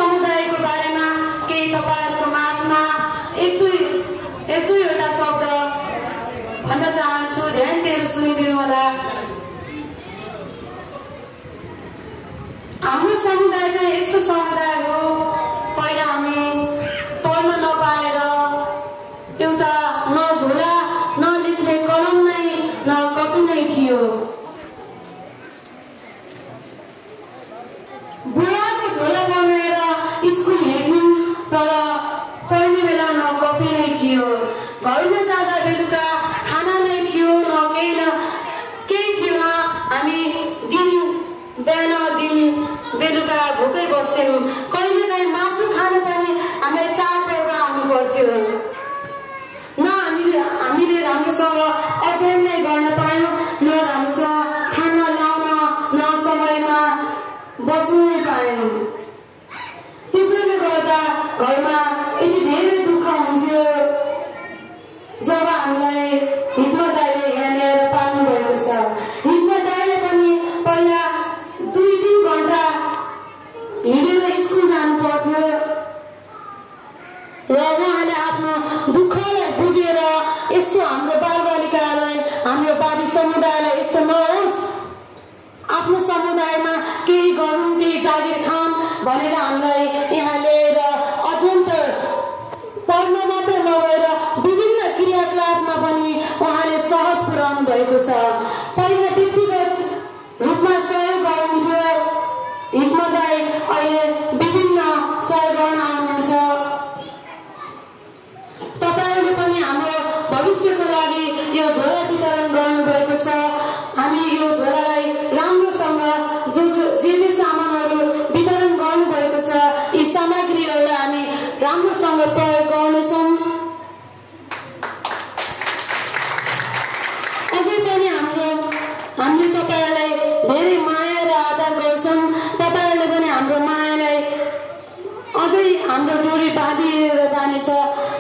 समुदायको बारेमा केही तपाईहरुको माझमा एक दुईवटा शब्द भन्न चाहन्छु। ध्यान दिएर सुनिदिनु होला। हाम्रो समुदाय चाहिँ यस्तो समुदाय हो, पहिला हामी पढ्न नपाएर एउटा न झोला न लेख्ने कलम नै न कपी नै थियो। बुढाको झोला बनाएर स्कुल हिँड्थ्यौं, तर पढ्ने बेला न कपी नै थियो। घरमा जाँदा बेलुका खाना नै थियो, न केही थिएन। हामी बिहान दिन बेलुका भोकै बस्थ्यौं। कहिलेकाहीँ मासु खानु पनि हामीलाई 4 पल्ट आउनु पर्थ्यो। न हामीले राम्रोसँग अध्ययन नै गर्न पायौं, न राम्रोसँग खाना ल्याउन, न समयमा बस्नु नै पायौं। त्यसैले गर्दा घरमा यति धेरै दुःख हुन्थ्यो। जब हामीलाई हिम्मत दाइले यहाँ ल्याएर पाल्नु भएको छ। हिम्मत दाइले पनि पहिला 2-3 घण्टा हिँडेर स्कुल जानु पर्थ्यो र उहाँले आफ्नो दुःखलाई बुझेर यस्तो हाम्रो बालबालिकालाई, हाम्रो बाली समुदायलाई यस्तो नहोस्, आफ्नो समुदायमा केही गरौँ, केही जागिर खाऊँ भनेर हामीलाई यहाँ ल्याएर अध्ययन पढ्न मात्र नभएर विभिन्न क्रियाकलापमा पनि उहाँले सहज पुर्याउनु भएको छ। पहिला व्यक्तिगत रूपमा सहयोग गर्नुहुन्थ्यो हिम्मत दाइ, अहिले विभिन्न सहयोग गर्न आउनुहुन्छ। तपाईहरुले पनि हाम्रो भविष्यको लागि यो झोला वितरण गर्नुभएको छ। हामी यो झोलालाई राम्रोसँग जे सामानहरू वितरण गर्नुभएको छ, यी सामग्रीहरूलाई हामी राम्रोसँग प्रयोग गर्नेछौँ। अझै पनि हामीले तपाईहरुलाई धेरै माया र आदर गर्छौँ। तपाईहरुले पनि हाम्रो मायालाई अझै हाम्रो डोरी बाँधिएर जानेछ।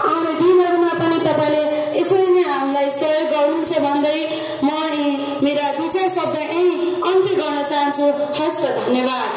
आउने दिनहरूमा पनि तपाईले यसरी नै हामीलाई सहयोग गर्नुहुन्छ भन्दै म मेरा 2-4 शब्द यही अन्त्य गर्न चाहन्छु। हस्त, धन्यवाद।